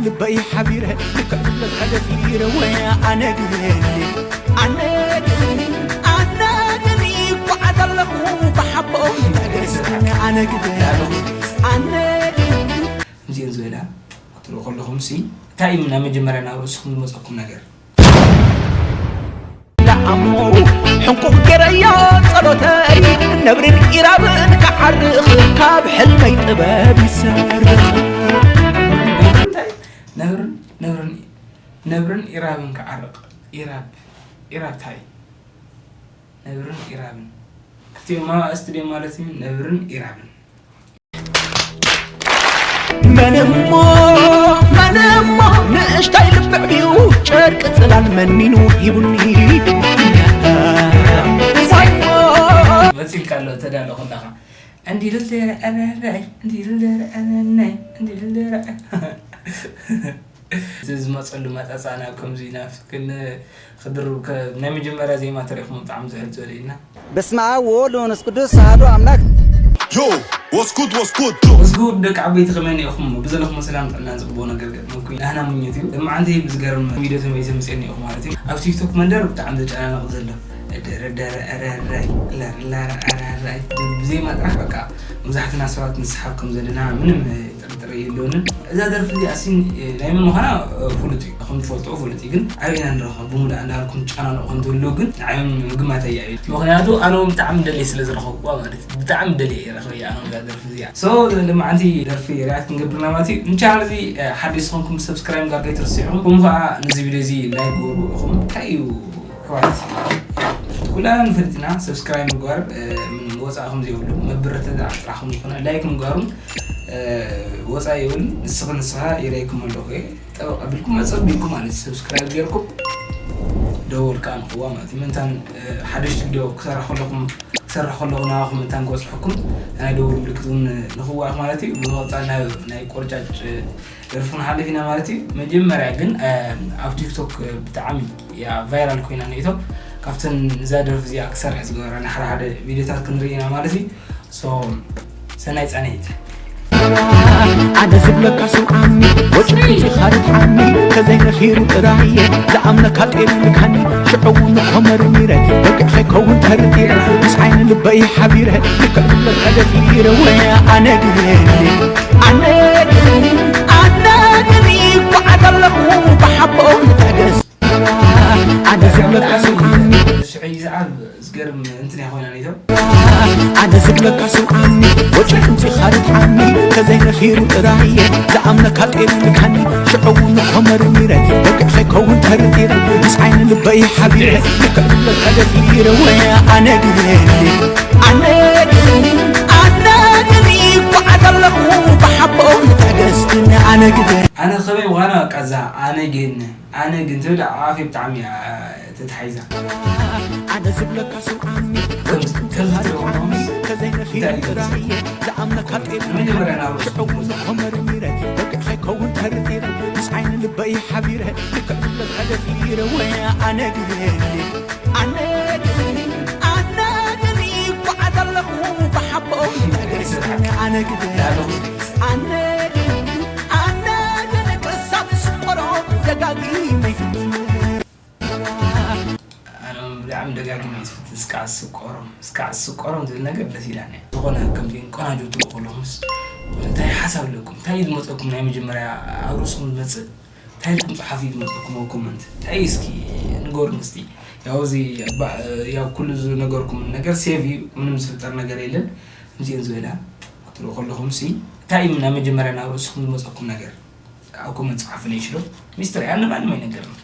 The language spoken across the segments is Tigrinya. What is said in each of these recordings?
ልበይ ሓቢረ ልክዕ ክብለካ ደፊረ ወይ ኣነ ግን ኣነ ግን ኣነ ግን ይጓዓዝ ኣለኹ ብሓቦም ተገስነ ኣነ ግን ኣነ ግን ከምዚአን ዝበላ ክትሪኡ ከለኹም ሲ እንታይ እዩ ናይ መጀመርያ ናብ ርእስኹም ዝመፀኩም ነገር? ደኣሞ ሕንቁቕ ገረዮ ጸሎተይ ነብርን ኢራብን ክዓርኽ ካብ ሕልመይ ጥበብ ይሰርኽ እንታይ ነብርን ነብርን ነብርን ኢራብን ክዓርቕ ኢራብ ኢራብ እንታይ ነብርን ኢራብን ክልቲኦም ኣማእስቲ ድዮም ማለት እዩ ነብርን ኢራብን መን እሞ መን እሞ ንእሽታይ ልብዕ ድዩ ጨርቂ ጽላል መኒኑ ሂቡኒ መፂልካ ኣሎ ተዳሎ ከለኻ እንዲሉ ደረአረረይ እንዲሉ ደረአረነይ እንዲሉ ደረአ እቲ ዝመፀሉ መፀፃ ናብ ከምዚ ናብ ክድርብ ናይ መጀመርያ ዜማ ተሪእኹም ብጣዕሚ ዝሕል ዝበለ ኢና በስመ አብ ወወልድ ወመንፈስ ቅዱስ አሐዱ አምላክ። Yo, what's good, what's good? ወስጉድ ደቂ ዓበይቲ ከመይ እኒኦኹም ብዘለኹም ሰላም ጥዕናን ፅቡቅ ነገር ገጥመኩም ኣህና ምኞት እዩ መዓንቲ ብዝገርም ቪድዮ ተመይ ተምፅእኒ ኢኹም ማለት እዩ ኣብ ቲክቶክ መንደር ብጣዕሚ ዘጨናንቕ ዘሎ ደረደረረረይ ለርላረረረይ ብዜማ ጥራሕ በቃ መብዛሕትና ሰባት ንስሓብ ከም ዘለና ምንም ጥርጥር የለውንን እዛ ደርፊ እዚኣ ሲ ናይ መን ምዃና ፍሉጥ እዩ ከም ትፈልጥዎ ፍሉጥ እዩ ግን ኣበይ ኢና ንረኽባ ብሙሉኣ እንዳበልኩም ትጨናነቑ ከም ትህልው ግን ንዓዮም ምግማት ኣያ እዩ ምኽንያቱ ኣነ እውን ብጣዕሚ ደልየ ስለ ዝረኸብኩዋ ማለት እዩ ብጣዕሚ ደልየ እየ ረኽበያ ኣነ እዛ ደርፊ እዚኣ so ለማዓንቲ ደርፊ ሪያክት ክንገብርና ማለት እዩ ንቻናል እዚ ሓዲሽ ዝኾንኩም ሰብስክራይብ ጋር ከይትርስዑ ኹም ከዓ ነዚ ቪድዮ እዚ ላይክ ግበሩ ኢኹም እንታይ እዩ ኣሕዋት ኩላና ንፈልጥ ኢና ሰብስክራይብ ምግባር ምንም ወፃኢ ከም ዘይብሉ መበረታትዒ ጥራሕ ከም ዝኾነ ላይክ ምግባሩን ወፃኢ የብሉን ንስኺ ንስኻ ይረይኩም ኣለኹ እየ ጠበቕ ኣቢልኩም ኣፀቢልኩም ማለት እዩ ሰብስክራይብ ገይርኩም ደወል ከዓ ንኽዋ ማለት እዩ ምንታን ሓደሽቲ ቪድዮ ክሰርሕ ከለኹም ክሰርሕ ከለኹ ናባኹም ምንታን ክበፅሐኩም ናይ ደወል ምልክት እውን ንኽዋ ማለት እዩ ብምቕፃል ናይ ቆርጫጭ ደርፊ ክንሓልፍ ኢና ማለት እዩ መጀመርያ ግን ኣብ ቲክቶክ ብጣዕሚ እያ ቫይራል ኮይና ነይቶ ካብተን እዛ ደርፊ እዚኣ ክሰርሕ ዝገበራ ንሓደ ሓደ ቪድዮታት ክንርኢ ኢና ማለት እዩ so ሰናይ ፃንሒት ኣነ ዝብለካ ስምዓኒ ወጭንቲ ኻርትዓኒ ተዘይነፊሩ ጥራየ ዝኣምነካ ጤንልካኒ ሽዕው ንኮመር ሚረ በቅዕ ኸይከውን ተርዲረ ምስ ዓይኒ ልበይ ሓቢረ ልክዕ ዝብለካ ደፊረ ወያ ኣነ ግን ኣነ ግን ኣነ ግን ይጓዓዝ ኣለኹ ብሓቦም ተገስ ኣነ ዝብለካ ስምዓኒ ሽዑ ይዝዓብ ዝገርም እንትን እያ ኮይና ነይቶ ኣነ ዝብለካ ስምዓኒ ወጭ ክምፂ ኻርትዓኒ ተዘይነፊሩ ጥራየ ዝኣምነካ ጤንልካኒ ሽዕው ንኮመር ሚረ በቅዕ ኸይከውን ተርዲረ ምስ ዓይኒ ልበይ ሓቢረ ልክዕ ዝብለካ ደፊረ ወያ ኣነ ግን ኣነ ግን ኣነ ግን ይጓዓዝ ኣለኹ ብሓቦም ተገስትን ኣነ ግን ኣነ ከመይ ምዃና በቃ እዛ ኣነ ግን ኣነ ግን ትብል ኣፌ ብጣዕሚ እያ ተታሒዛ ኣነ ዝብለካ ስምዓኒ ከምዚ ከምዚ ትሪእዎ ምስ እንታይ እዩ ዝመፅእ ዝኣምነካ ጤንልካ መጀመርያ ናብ ርእሱ ሽዕው ንኮመር ሚረ በቅዕ ኸይከውን ተርዲረ ምስ ዓይኒ ልበይ ሓቢረ ልክዕ ዝብለካ ደፊረ ወያ ኣነ ግን ኣነ ግን ኣነ ግን ይጓዓዝ ኣለኹ ብሓቦም ተገስትን ኣነ ግን ኣነ ግን ኣነ ግን ክሳብ ስቆሮ ደጋጊመ ይፍትን ኣነ ብጣዕሚ ደጋጊመ ይዝፍት እስካዕ ስቆሮም እስካዕ ስቆሮም ዝብል ነገር ደስ ኢላኒ ዝኾነ ከምዚን ቆናጆ ትርኢ ከለኹምስ እንታይ ሓሳብ ኣለኩም እንታይ እዩ ዝመፀኩም ናይ መጀመርያ ኣብ ርእስኩም ዝመፅእ እንታይ ኢልኩም ፀሓፉ እዩ ዝመፀኩም ኣብ ኮመንት እንታይ እስኪ ንገሩን እስቲ ያው እዚ ያው ኩሉ ዝነገርኩም ነገር ሴቭ እዩ ምንም ዝፍጠር ነገር የለን ከምዚአን ዝበላ ክትሪኡ ከለኹም ሲ እንታይ እዩ ናይ መጀመርያ ናብ ርእስኩም ዝመፀኩም ነገር ኣብ ኮመንት ፀሓፉ ነይሽሎ ሚስተር ኣነ ማንም ኣይነገርም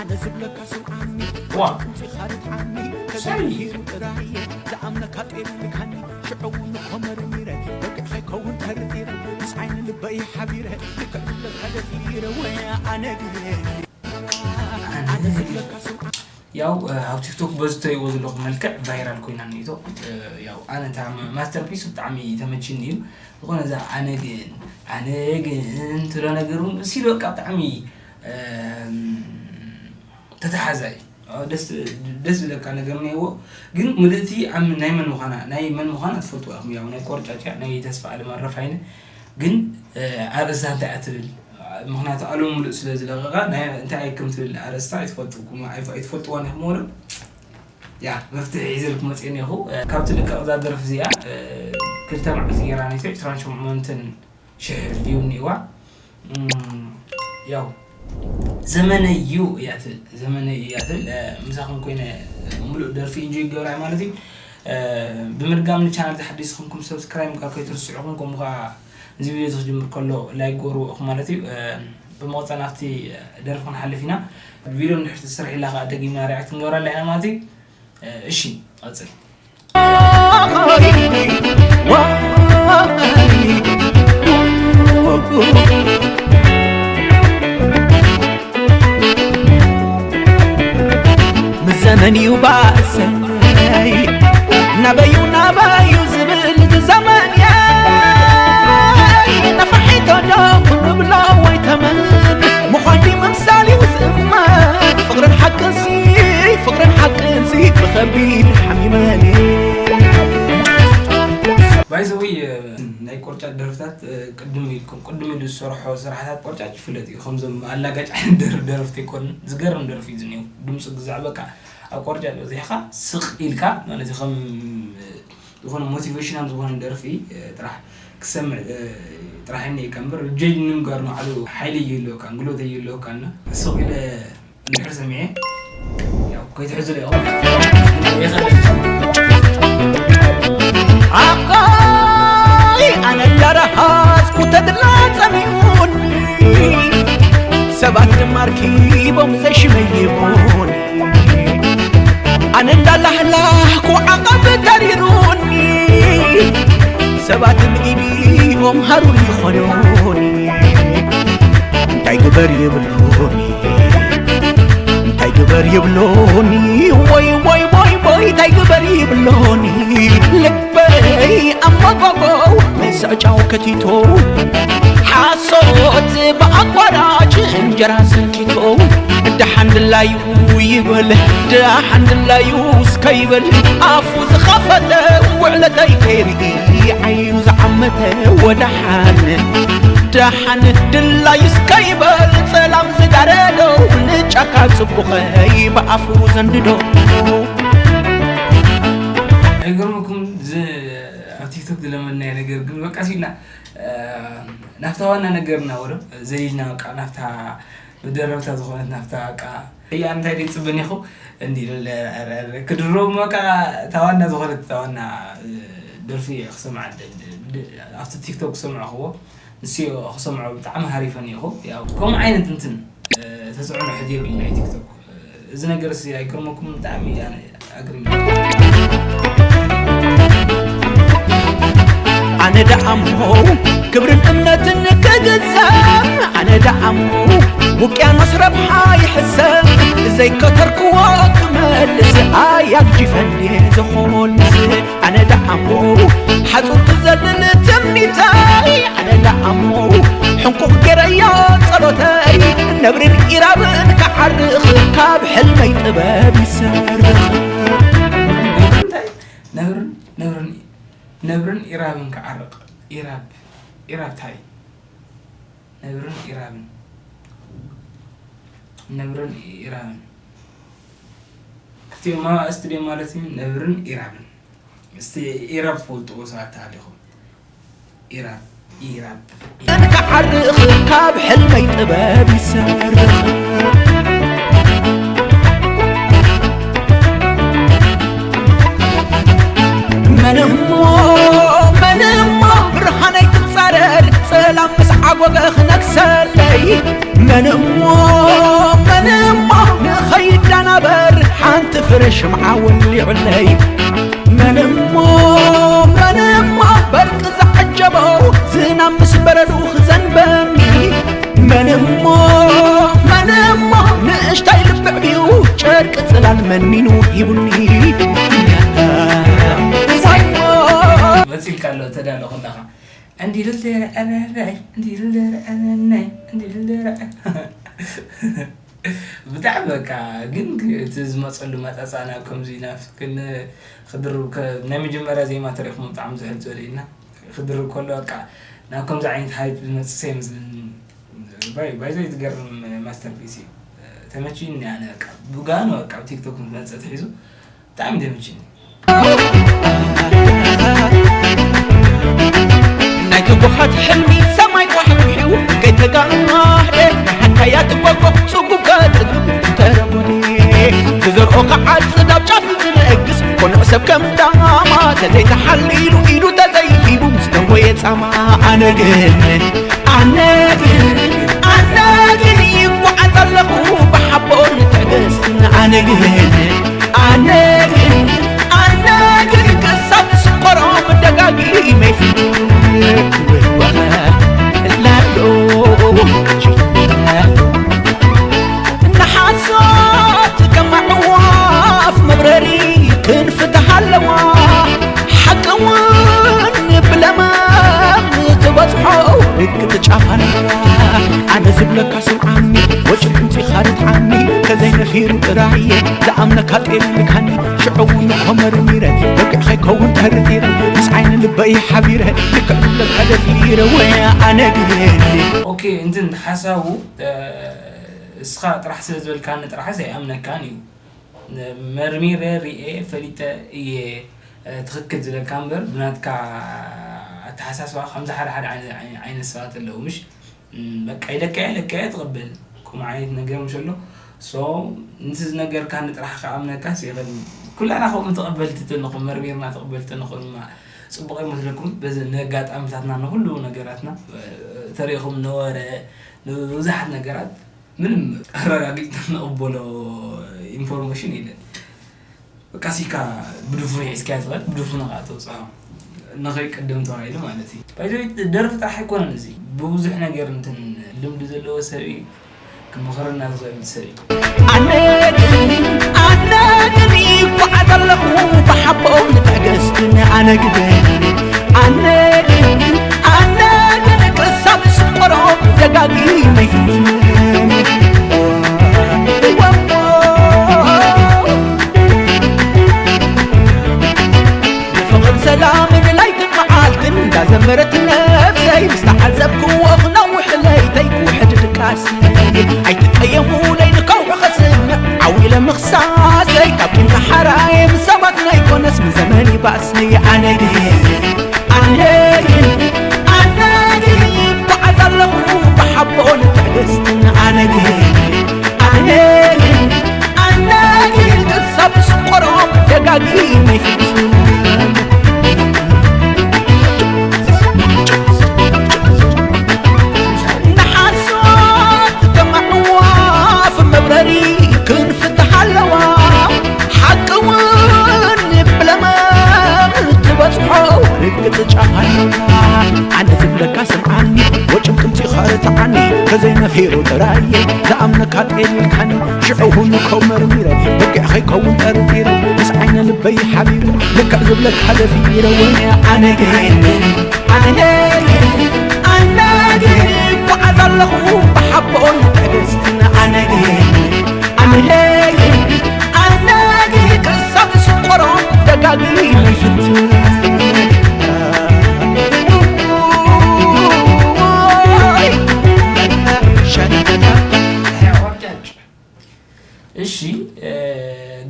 ኣነ ዝብለካ ስምዓኒ ዋ ጥንፂኻ ርትዓኒ ተዘይሩ ጥራየ ዝኣምነካ ጤንልካኒ ሽዕው ንኮመር ሚረ በቅዕ ኸይከውን ተርዲረ ምስ ዓይኒ ልበይ ሓቢረ ልክዕ ዝብለካ ደፊረ ወያ ኣነ ግን ኣነ ዝብለካ ስምዓኒ ያው ኣብ ቲክቶክ በዚ ትሪእዎ ዘለኹም መልክዕ ቫይራል ኮይና ነይቶ ያው ኣነ እታ ማስተርፒስ ብጣዕሚ ተመችኒ እዩ ዝኾነ እዛ ኣነ ግን ኣነ ግን ትብሎ ነገር እውን እሲ በቃ ብጣዕሚ ተተሓዛይ ደስ ዝብለካ ነገር ነይዎ ግን ምልእቲ ናይ መን ምዃና ናይ መን ምዃና ትፈልጥዋ ኢኹም ያው ናይ ቆርጫጭ ናይ ተስፋ ኣለማረፍ ኣይነ ግን ኣርእስታ እንታይ እያ ትብል? ምክንያቱ ኣልበም ሙሉእ ስለ ዝለቐቐ እንታይ ከም ትብል ኣርእስታ ኣይትፈልጥዋን ኢኹም ዶ? ያ መፍትሒ ሒዘልኩም መፅእ እኒኹ። ካብ ትልቀቕ እዛ ደርፊ እዚኣ ክልተ መዓልቲ ገይራ ነቲ ዕስራን ሸሞንተን ሽሕ ቪው እኒዋ። ያው ዘመነይ እዩ እያ ትብል፣ ዘመነይ እዩ እያ ትብል። ምሳኹም ኮይነ ሙሉእ ደርፊ ኢንጆይ ይገብራ ማለት እዩ። ብምድጋም ንቻናል ዝሓደስቲ ኹንኩም ሰብስክራይብ ምግባር ከይትርስዑኹም፣ ከምኡ ከዓ እዚ ቪድዮ እዚ ክጅምር ከሎ ላይክ ጎርዎ ኢኹም ማለት እዩ። ብምቕፃል ናብቲ ደርፊ ክንሓልፍ ኢና። ቪድዮ እንድሕር ትስራሕ ኢላ ከዓ ደጊምና ሪያክት ንገብረላ ኢና ማለት እዩ። እሺ ቀፅል። ምስ ዘመን እዩ ባእሰይ ናበዩ ናበዩ ዝብል ዝዘመን የይ ነፋሒቶ ዶ ክንብሎ ወይ ተመን ምዃን ድዩ ምምሳል እዩ ዝእመን ፍቕርን ሓቅንሲ ፍቕርን ሓቅንሲ ብኸቢድ ሓሚመን እየ ባይዘወይ ናይ ቆርጫጭ ደርፍታት ቅድም ኢልኩም ቅድም ኢሉ ዝሰርሖ ስራሕታት ቆርጫጭ ይፍለጥ እዩ። ከምዞም ኣላጋጭ ዓይነት ደር- ደረፍቲ ኣይኮኑን። ዝገርም ደርፊ እዩ ዝኒው። ድምፁ ግዛዕ በቃ ኣብ ቆርጫጭ በዚሕካ ስቕ ኢልካ ማለት እዩ። ከም ዝኾነ ሞቲቬሽናል ዝኾነ ደርፊ ጥራሕ ክሰምዕ ጥራሕ እኒኤካ እምበር ጀጅ ንምጋር ንባዕሉ ሓይሊ የለካ፣ ጉልበት የለካ እና ስቕ ኢለ እንድሕር ሰሚዐ ያው ከይትሕዝሉ ኢኹም። ኣቃይ ኣነ እንዳረሃዝኩ ተድላ ጸሚኡኒ ሰባት ድማ ኣርኪቦም ዘይሽመይ ይቦኒ ኣነ እንዳላህላህኩ ዓቐብ ተሪሩኒ ሰባት ብኢዶም ሃሩር ይኾኑኒ እንታይ ግበር ይብሉኒ እንታይ ግበር ይብሉኒ ወይ ወይ ወይ ወይ እንታይ ግበር ይብሉኒ ልበይ ኣመጓጎ ምስ ዕጫው ከቲቶ ሓሶት ብኣቋራጭ እንጀራ ሰንኪቶ ደሓን ድላዩ ይበል ደሓን ድላዩ እስከይበል ኣፉ ዝኸፈተ ውዕለተይ ከይርኢ ዓይኑ ዝዓመተ ወደሓን ደሓን ድላዩ እስከይበል ጸላም ዝጋረዶ ንጫካ ጽቡቐይ ብኣፉ ዘንድዶ ኣይገርመኩም ዝ- ኣብ ቲክቶክ ዝለመድናዮ ነገር ግን በቃ ሲና ናብታ ዋና ነገርና ወረ ዘሊልና በቃ ናብታ መደረብታ ዝኾነት ናብታ በቃ እያ እንታይ ደይ ጽበን ኢኹ እንዲ ክድሮም በቃ ታዋና ዝኾነት ታዋና ደርፊ ክሰምዓ ኣብቲ ቲክቶክ ክሰምዕኽዎ ንስዮ ክሰምዖ ብጣዕሚ ሃሪፈን ኢኹ ከምኡ ዓይነት እንትን ተፅዕኖ ሕዚ የብልና ናይ ቲክቶክ እዚ ነገር ሲ ኣይገርመኩም ብጣዕሚ ኣነ ኣግሪም ኣነ ደኣሞ ክብርን እምነትን ክግዘም ኣነ ደኣሞ ውቅያኖስ ረብሓ ይሕሰብ ዘይከተርክዎ ክመልስ ኣያግጂፈን ዝኾልስ ኣነ ደኣሞ ሓጹር ክዘልል ትምኒተይ ኣነ ደኣሞ ሕንቁቕ ገይረዮ ጸሎተይ ነብርን ኢራብን ክዓርኽ ካብ ሕልመይ ጥበብ ይሰርኽ ነብርን ነብርን ነብርን ኢራብን ክዓርቕ ኢራብ ኢራብ ታይ ነብርን ኢራብን ነብርን ኢራብን ክልቲኦም ኣርእስቲ ድዮም ማለት እዩ ነብርን ኢራብን እስቲ ኢራብ ትፈልጥዎ ሰባት ተሃሊኹም ኢራብ ኢራብ ክዓርኽ ካብ ሕልመይ ጥበብ ይሰርኽ መን እሞ መን እሞ ብርሃነይ ትጻረር ጸላም ምስ ዓጎበ ክነግሰለይ መን እሞ መን እሞ ንኸይዳናበር ሓንቲ ፍረ ሽምዓ ወሊዑለይ መን እሞ መን እሞ በርቂ ዝዓጀቦ ዝናብ ምስ በረዱ ክዘንበኒ መን እሞ መን እሞ ንእሽታይ ልብዕ ድዩ ጨርቂ ጽላል መኒኑ ሂቡኒ መፂልካ ኣሎ ተዳሎ ከለኻ እንዲሉ ደረዐረይ እንዲሉ ደረዐረይ እንዲሉ ደረዐ ብጣዕሚ በቃ ግን እቲ ዝመፀሉ መፃፃና ከምዚ ናፍቅን ክድርብ ከ- ናይ መጀመርያ ዜማ ተሪኹም ብጣዕሚ ዝሕል ዝበለ ኢና ክድርብ ከሎ በቃ ናብ ከምዚ ዓይነት ሃይፕ ዝመጽእ ሰብ ይመስለኒ። ባይ ባይዘ ትገርም ማስተርፒስ እዩ። ተመችዩኒ ኣነ በቃ ብጋኑ በቃ ኣብ ቲክቶክ ምስ መጸ ተሒዙ ብጣዕሚ ተመችዩኒ። ናይ ትጉሃት ሕልሚ ሰማይ ኳሕኩሒው ከይተጋህደ ሓካያ ትጎጎ ጽጉብ ከጽግብ ተረጉዲ ትዘርኦ ከዓጽድ ኣብ ጫፍ ዝነግስ ኮኖዕ ሰብ ከም ዳማ ተዘይተሓሊሉ ኢዱ ተዘይሂቡ ምስ ደንጎየ ጻማ ኣነ ግን ኣነ ግን ኣነ ግን ይጓዓዝ ኣለኹ ብሓቦን ትዕግስትን ኣነ ግን ኣነ ግን ኣነ ግን ክሳብ ዝስቆሮ ደጋጊመ ይፍትወኸ ላሎ ንሓሶት ከም ኣዕዋፍ መብረሪ ክንፍትሕ ኣለዋ ሓቂ እውን ብለመም ትበጽሖ ርግጥ ጫፋ ኣለዋ ኣነ ዝብለካ ስምዓኒ ወጭ ድምፂኻ ርትዓኒ ከዘይነፊሩ ጥራየ ዝኣምነካ ጤንልካኒ ሽዕቡ ንኮ መርሚረ በቂዕ ከይከውን ጠርጢረ ምስ ዓይኒ ልበይ ሓቢረ ልክዕ ዝብለካ ደፊረ ወይ ኣነ ግን ኦኬ እንትን ሓሳቡ እስኻ ጥራሕ ስለ ዝበልካኒ ጥራሕስ ኣይኣምነካን እዩ። መርሚረ ሪኤ ፈሊጠ እየ ትኽክል ዝለካ እምበር ብናትካ ኣተሓሳስባ ከምዚ ሓደ ሓደ ዓይነት ሰባት ኣለዉ ምሽ በቃ ኢለካ ኢለካ እየ ትቕበል ከምኡ ዓይነት ነገር ምሽ ኣሎ so ንቲ ዝነገርካኒ ጥራሕ ክኣምነካስ ይኽእል ኩላና ከምኡ ተቐበልቲ ተንኹም መርሚርና ተቐበልቲ ተንኹም ጽቡቕ ይመስለኩም በዚ ነጋጣሚታትና ንኹሉ ነገራትና ተሪእኹም ነበረ ንብዙሓት ነገራት ምንም ኣረጋጊጽና ንቕበሎ ኢንፎርሜሽን የለን። በቃ ሲካ ብድፉን ሒዝካያ ትኸድ ብድፉን ኸዓ ተውፅኣ ንኸይቅድም ተባሂሉ ማለት እዩ። ባይዘወይ ደርፊ ጥራሕ ኣይኮነን እዚ ብብዙሕ ነገር እንትን ልምዲ ዘለዎ ሰብ እዩ ክመኽረና ዝኽእል ሰብ እዩ። ኣነ ግን ኣነ ግን ይጓዓዝ ኣለኹ ብሓቦም ትዕግስትን ኣነ ግን ኣነ ግን ኣነ ግን ክሳብ ስቆሮ ደጋጊመ ይፍትን ንፍቕር ሰላምን ላይትን መዓልትን እንዳዘመረት ነብሰይ ምስ ተዓዘብክዎ ክነውሕ ለይተይ ክውሕድ ድቃስ ኣይትቀየሙለይ ንከውሒ ከስምዕ ዓዊለ ምኽሳሰይ ካብ ቂም ተሓራየ ምስ ሰባት ናይኮነስ ምስ ዘመን ይባእሰይ ኣነ ግን ኣነ ግን ኣነ ግን ይጓዓዝ ኣለኹ ብሓቦን ትዕግስትን ኣነ ግን ኣነ ግን ኣነ ግን ክሳብ ስቆሮም ደጋጊመ ይፍትን ንሓሶት ከም ኣዕዋፍ መብረሪ ክንፍትሕ ኣለዋ ሓቂ እውን ብለመም ትበጽሖ ርግጽ ጫፍ ኣለዋ ኣነ ዝብለካ ስምዓኒ ወጭም ጥምጺ ኸርትዓኒ ከዘይነፊሩ ጥራየ ዝኣምነካ ጤንልካኒ ሽዑ ሁኑ ከው መርሚረ በጊዕ ኸይከውን ጠርጢረ ምስ ዓይነ ልበይ ሓቢሩ ልክዕ ዝብለካ ደፊረ ወይነ ኣነ ግን ኣነ ኣነ ግን ጓዓዝ ኣለኹ ብሓቦን ትዕግስትን ኣነ ግን ኣነ ግን ኣነ ግን ክሳብ ስቆሮ ደጋጊመ ይፍትን እሺ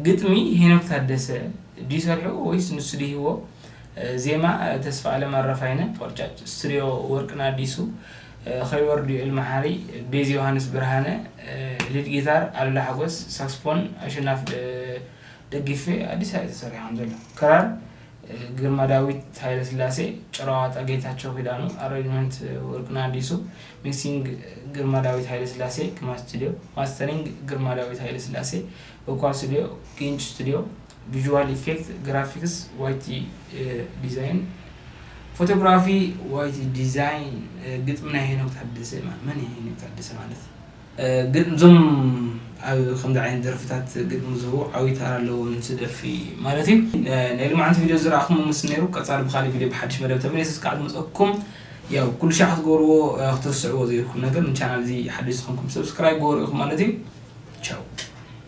ግጥሚ ሄኖክ ታደሰ ድዩ ሰርሑ ወይስ ንሱ ድዩ ሂቦ? ዜማ ተስፋ ኣለም ኣረፋይነ ቆርጫጭ ስቱዲዮ ወርቅና ኣዲሱ ከይወርድ ዮኤል መሓሪ ቤዝ ዮሃንስ ብርሃነ ሊድ ጊታር ኣሉላ ሓጎስ ሳክስፎን ኣሸናፊ ደግፌ ኣዲስ ኣበባ ተሰሪሖም ዘሎ ክራር ግርማ ዳዊት ሃይለስላሴ ጭራዋጣ ጌታቸው ኪዳኑ ኣሬንጅመንት ወርቅና ኣዲሱ ሚክሲንግ ግርማ ዳዊት ሃይለስላሴ ግማ ስቱዲዮ ማስተሪንግ ግርማ ዳዊት ሃይለስላሴ ኦኳ ስቱዲዮ ጊንጭ ስቱዲዮ ቪዥዋል ኢፌክት፣ ግራፊክስ፣ ዋይቲ ዲዛይን፣ ፎቶግራፊ፣ ዋይቲ ዲዛይን፣ ግጥሚ ናይ ሄኖክ ታደሰ መን እዩ ሄኖክ ታደሰ ማለት ግጥምዞም ኣብ ከምዚ ዓይነት ደርፍታት ግጥሚ ዝህቡ ዓብዪ ተራ ኣለዎም ንስደርፊ ማለት እዩ ናይ ልማዓንቲ ቪድዮ ዝረኣኹም ምስ ነይሩ ቀፃሊ ብካሊእ ቪድዮ ብሓድሽ መደብ ተመሊሰ እስካዕ ዝመፀኩም ያው ኩሉ ሻዕ ክትገብርዎ ክትርስዕዎ ዘይብልኩም ነገር ንቻናል እዚ ሓድሽ ዝኾንኩም ሰብስክራይብ ገበሩ ኢኹም ማለት እዩ